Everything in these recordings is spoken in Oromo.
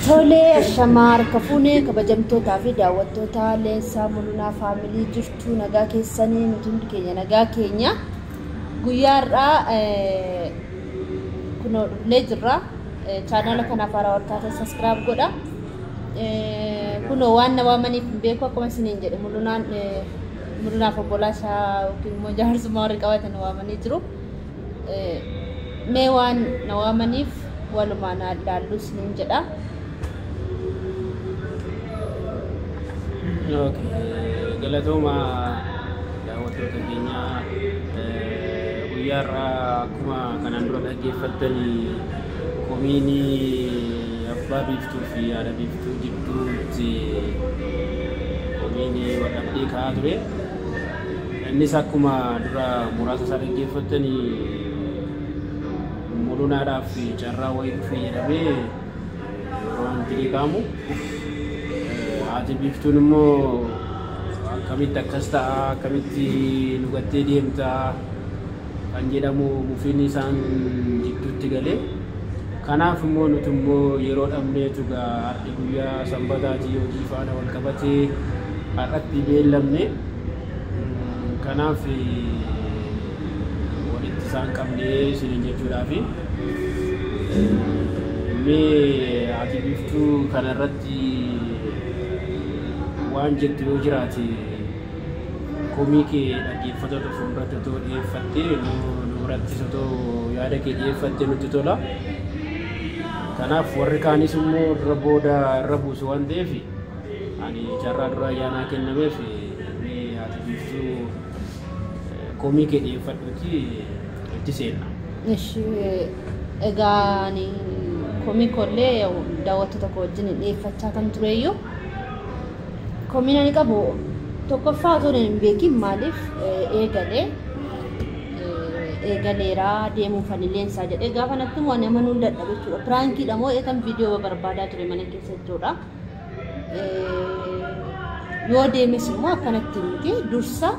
Tolee, ashamaa harka fuunee kabajamtootaa fi daawwattoota Leensaa Mulunaa Faamilii jirtu nagaa keessanii nuti hundi keenya nagaa keenya. Guyyaa har'aa kunoo dhufnee jirra. Chaanaala kanaaf haaraa ol taatan saskiraayib godha. Kunoo waan na waamaniif hin beeku akkuma isiniin jedhe Mulunaan Mulunaaf obbolaa isaa yookiin immoo jaarsummaa warri qabatan waamanii jiru. Mee waan na waamaniif walumaan haa ilaallu isiniin jedha. Galatooma daawwattoota keenya guyyaa har'aa akkuma kanaan dura dhaggeeffattan komiin abbaa biiftuu fi haadha biiftuu jidduutti komiin waldhabdee ka'aa ture. Innis akkuma dura muraasa isaa dhaggeeffattan Mulunaadhaaf carraa wayii dhufe jedhamee yeroo wanti ka'amu haati biiftuun immoo akkamitti akkas ta'a akkamitti nu gattee deemta kan jedhamu mufiin isaan jidduutti galee kanaaf immoo nuti immoo yeroo dhabneetu gaa har'i guyyaa sanbataatii hojii faana wal qabatee har'atti beellamne kanaaf walitti isaan qabnee isiniin jechuudhaafi mee haati biiftuu kanarratti waan jettu yoo jiraate komii kee dhaggeeffattoota fuulduratti otoo dhiyeeffattee nu birattis otoo yaada kee dhiyeeffattee nutti tola. Kanaaf warri kaanis immoo irra booda irra buusu waan ta'eef ani carraa dura ayyaanaa kennameef mee haati biiftuu komii kee dhiyeeffadhuuti itti seenna. Ishi egaa ani komii koollee daawwattoota koo wajjin dhiyeeffachaa kan tureyyuu komiin ani qabu tokkoffaa otoo hin beekin maaliif eegalee eegaleeraa deemuuf ani leensaa jedhee gaafa natti immoo ani amanuun dadhabe jechuudha. Piraankiidha moo eetan viidiyoo barbaadaa ture mana keessa jechuudha. Yoo deemes immoo akkanatti miti dursa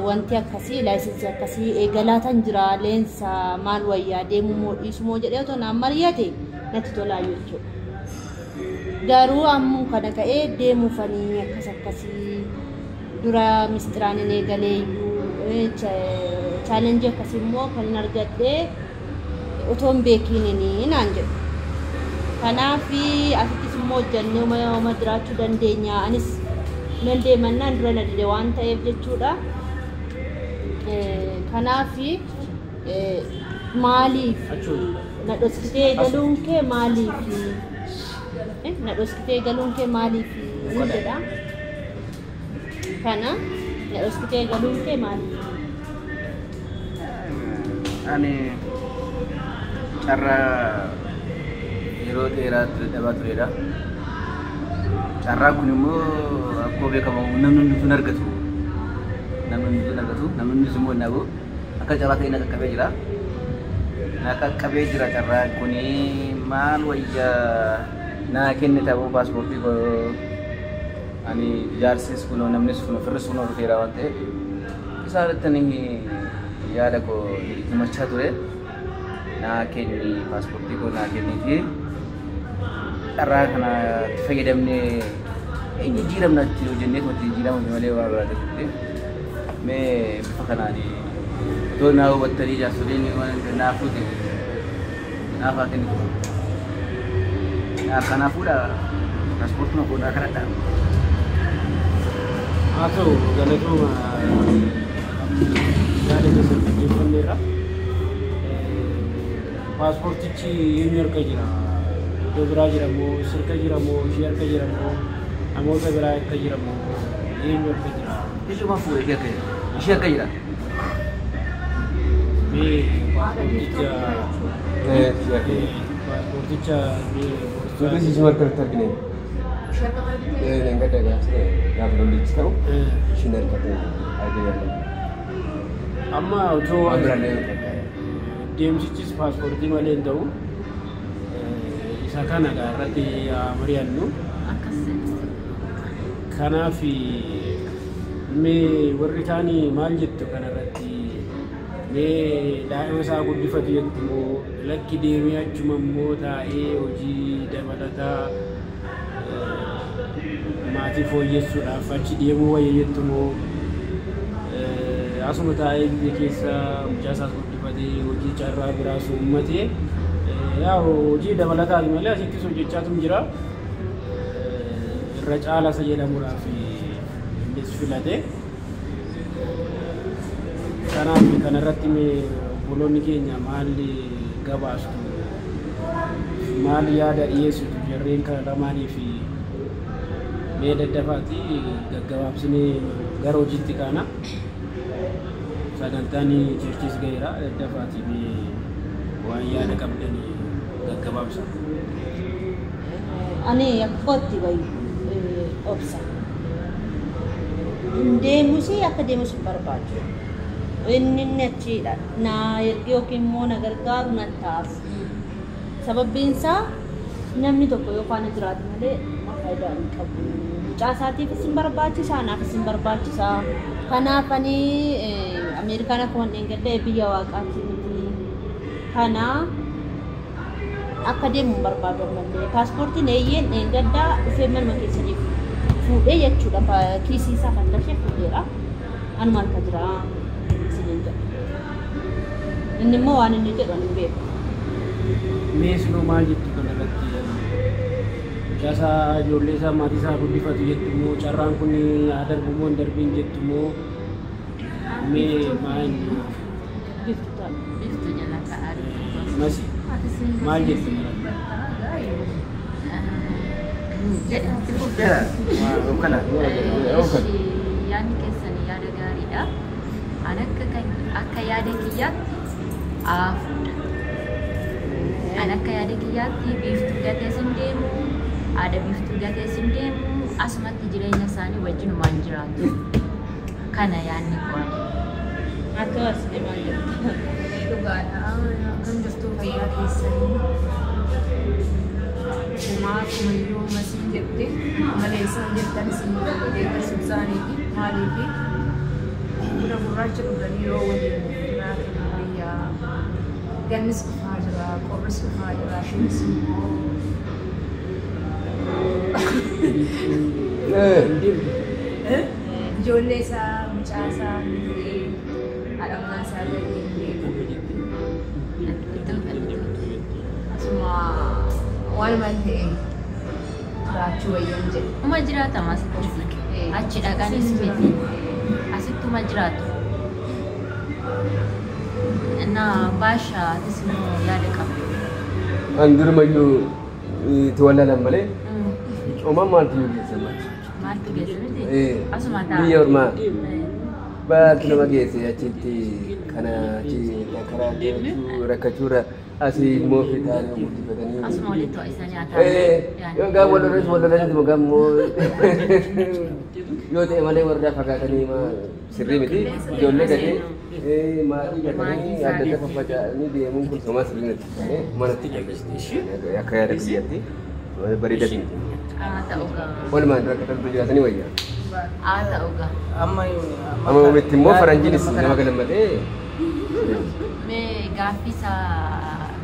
wanti akkasii laayisensii akkasii eegalaatan jira leensaa maal wayyaa deemuu moo dhiisuu moo jedhee otoo naan mari'ate natti tolaa jechuudha. Garuu ammoo kana ka'ee deemuufanii akkas akkasii dura misxiraan hin eegalee iyyuu chaalenjii akkasii immoo kan hin argadhee otoo hin beekiin naan jedhu. Kanaaf asittis immoo hojjannee uma jiraachuu dandeenya. Anis nan deemannaan dura na dide waan ta'eef jechuudha. Kanaaf maaliif na dhoksitee galuun kee maaliif na dhoksitee galuun kee maaliif jedha. Kana na dhoksitee galuun kee maaliif? Ani carraa yeroo dheeraatti dadhabaa turedha. Carraan kun immoo akkuma beekamu namni hundumtuu hin argatu. Namni hundumtuu hin argatu. Namni hundis immoo hin dhabu. Akka carraa ta'e na qaqqabee jira. Na qaqqabee jira carraan kun maal wayyaa naa kenne ta'uu paaspoortii koo ani jaarsis kunoo namnis kunoo firris kunoo dhufeera waan ta'eef isaa irratti ani yaada koo himachaa ture. Naa kenni paaspoortii koo naa kenniiti. Carraa kana itti fayyadamnee hin jijjiiramna itti hojjennee itti jijjiiramne malee waan biraa ta'e. Mee bifa kanaan otoo naa hubattanii jaarsoliin waan naa fuute naaf haa kennitu. Kanaafudha paaspoortii koo naa kadhadha. Haa ta'u galatooma yaada keessan dhaggeeffanneerra. Paaspoortichi eenyu harka jira? Iddoo biraa jira moo sirka jira moo ishee harka jira moo namoota biraa harka jira moo eenyu harka jira? Ishuma fuudhe ishee harka jira. Ishee harka jira. Mee paaspoorticha paaspoorticha mee Nuti ishuma harkatti argine. Gadda gaafa lollichi ta'u ishiin harkatti argine. Amma otoo deemsichis paaspoortii malee hin ta'u isa kana irratti mari'annu. Kanaaf mee warri kaanii maal jettu kanarratti? Mee daa'ima isaa guddifatu jettu moo lakki deemee achuma immoo taa'ee hojii dabalataa maatii fooyyessuudhaaf achi deemuu wayya jettu moo asuma taa'ee biyya keessa mucaa isaas guddifatee hojii carraa biraas uummatee yaa'u hojii dabalataati malee asittis hojjechaatu jira. Irra caala isa jedhamuudhaaf innis filate. Kanaaf kanarratti mee obboloonni keenya maal gabaastu, maal yaada dhiyeessitu jarreen kana lamaanii fi mee daddafaati gaggabaabsinee gara hojiitti kaana. Sagantaan churchis ga'eera, daddafaati mee waan yaada qabdan gaggabaabsa. Ani akka kootti bayu obsa. Deemus akka deemus hin barbaadu. Inni inni achiidha. Na ergee yookiin immoo na gargaaru na taaf. Sababbiin isaa namni tokko yoo faana jiraate malee faayidaa hin qabu. Mucaa isaatiifis hin barbaachisa, anaafis hin barbaachisa. Kanaaf ani Ameerikaan akkuma hin gadhee biyya waaqaati miti. Kana akka deemu hin barbaadu ammallee. Paaspoortiin eeyyeen dheengaddaa dhufee manuma keessaniif fuudhee jechuudha. Kiisii isaa kan dashee fuudheera. Anuma harka jira isiniin jedha. Inni immoo waan inni jedhu ani hin beeku. Mee isinoo maal jettu kanarratti? Mucaa isaa, ijoollee isaa, maatii isaa guddifatu jettu moo carraan kun haa darbu moo hin darbiin jettu moo mee maal Biftu ta'a. Biftu jala ka'aa jirtu. Masi maal jettu kanarratti? Jedhamti Jira. Kana. Yaadni keessan yaada gaariidha. Ani akka yaada kiyyaatti aafuudha. Ani akka yaada kiyyaatti biiftuu gatees hin deemu, haadha biiftuu gatees hin deemu, asumatti jireenya isaanii wajjinumaan jiraatu. Kana yaadni koo. Akka as deemaa jirtu. Dhugaadha. Akkam jirtu, fayyaa keessanii? Uumaa akkuma iyyuu masiin jette malee isaan jettan isin deeggarsu isaaniiti. Maaliif buna gurraacha dhuganii yoo waliin jiraatan wayyaa, gannis dhufaa jira, qorris dhufaa jira, isheenis immoo ijoollee isaa, mucaa isaa ta'ee haadha manaa isaa gadi hin beeku. Asuma waanuma ta'e jiraachuu wayyan jedhe. Uma jiraatama asitti. Achi dhaqanis miti. Asittuma jiraatu. Na baasha atis immoo yaada qabdu. An durumayyuu itti wallaalan malee homaa maaltu iyyuu geesse maali? Maaltu geesse miti? Asuma ta'a. Biyya ormaa baatu nama geesse achitti kana achi karaa deemuu rakkachuurra asii immoo fixaanii guddifatanii. Asuma walitti ho'isa nyaataa. Yoo gaafa wal lolas wal lolas maqaan immoo yoo ta'e malee warra fagaatanii sirrii miti, ijoollee gatee maatii gatanii adda adda faffaca'anii deemuun kun somaa sirrii miti. Manatti akka yaada biyyaatti bareeda miti. Haa ta'u gaa. Walumaan rakkatan jiraatanii wayya. Haa ta'u gaa. Amma Amma uumatti immoo faranjiinis nama galammatee. Mee gaaffii isaa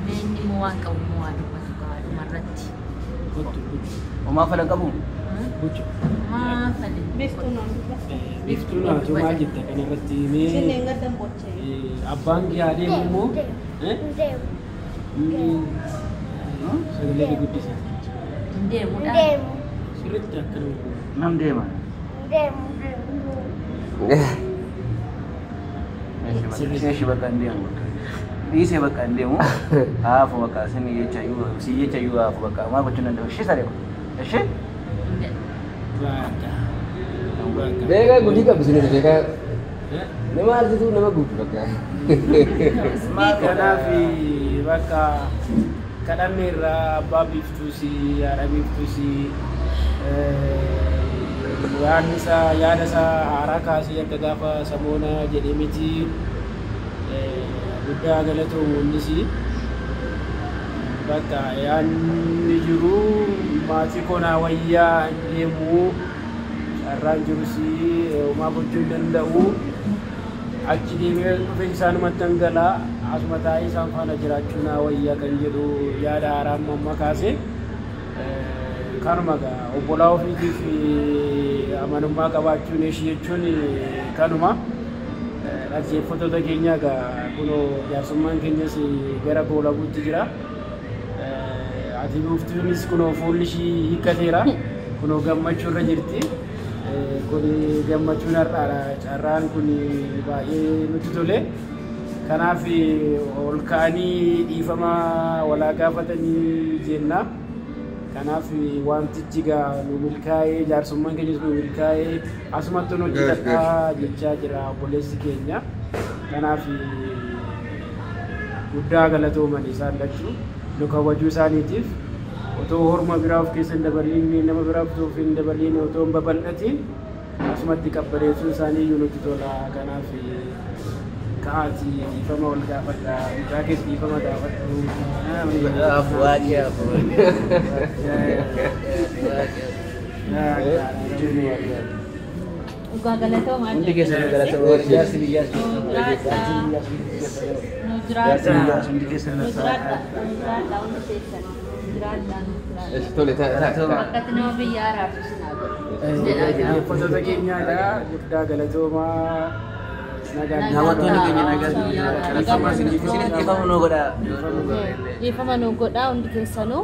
mee inni immoo waan qabu immoo waa dubbatu gaa dhumarratti. Homaa fala qabu. Maa fali? Biftuu naan dubbata. Biftuu naatu maal jetta kanarratti Isin mee dheengaddan bochee. Abbaan kee haa deemu immoo sagalee guddisa. Hin deemuudha. Sirriitti akka nama Nam deema. Ishee bakka hin deemu. Dhiisee bakka hin deemu. Haafu bakka isin jecha iyyuu si jecha iyyuu haafu bakka maal gochuun danda'u. Ishee saree ishee. Bakka. Bakka. Beekaa gudii qabdu sinis beekaa nama arsituu nama guutu bakka. Kanaaf bakka kadhanne irraa abbaa biiftuusi, haadha biiftuusi, waan isaa yaada isaa haaraa kaasee akka gaafa samoona jedhee miti, guddaa galatoomu. Innis bakka yaadni jiru maatii konaa wayyaa hin deemu, carraan jirus homaa gochuu hin danda'u. Achi deemee dhufe isaanumatti dhangalaa asuma taa'ee isaan faana jiraachuu naa wayyaa kan jedhu yaada haaraa amma kaase. Kanuma egaa obbolaa ofiitiif amanummaa qabaachuun ishii jechuun kanuma. Dhaggeeffattoota keenya egaa kunoo jaarsummaan keenyas gara goolabuutti jira. Ati Biiftuunis kunoo fuulli ishii hiikkateera. Kunoo gammachuu irra jirti. Kun gammachuun har'aadha. Carraan kun baay'ee nutti tole. Kanaaf ol ka'anii dhiifama walaa gaafatanii jenna. Kanaaf wantichi egaa nu milkaa'ee jaarsummaan keenyas nu milkaa'ee asumatti nu hojjetadhaa jechaa jira obboleessi keenya. Kanaaf guddaa galatooman isaan lachuu nu kabajuu isaaniitiif otoo horma biraa of keessa hin dabaliin nama biraa of hin dabaliin otoo hin babal'atiin asumatti qabbaneessuun isaanii iyyuu nutti tola. Kanaaf ka'aatii dhiifama ol gaafadhaa. Mucaa keessa dhiifama gaafadhu. Waaqi afu. Dhugaa galatoomaa Hundi keessan galatoomaa. Jaarsi biyyaas. Nu jiraadhaa. Hundi keessan Nu jiraadhaa. Nu jiraadhaa hundi keessan. Nu jiraadhaa. Nu jiraadhaa. Tole ta'a. Akkatti nama biyya araarsu sinaa godhu. Dhaggeeffattoota keenyaadha. Guddaa galatoomaa. Nagaan. Daawwattoonni keenya nagaa isinis dhiifama nuu godhaa. Dhiifama nu godhaa hundi keessanuu.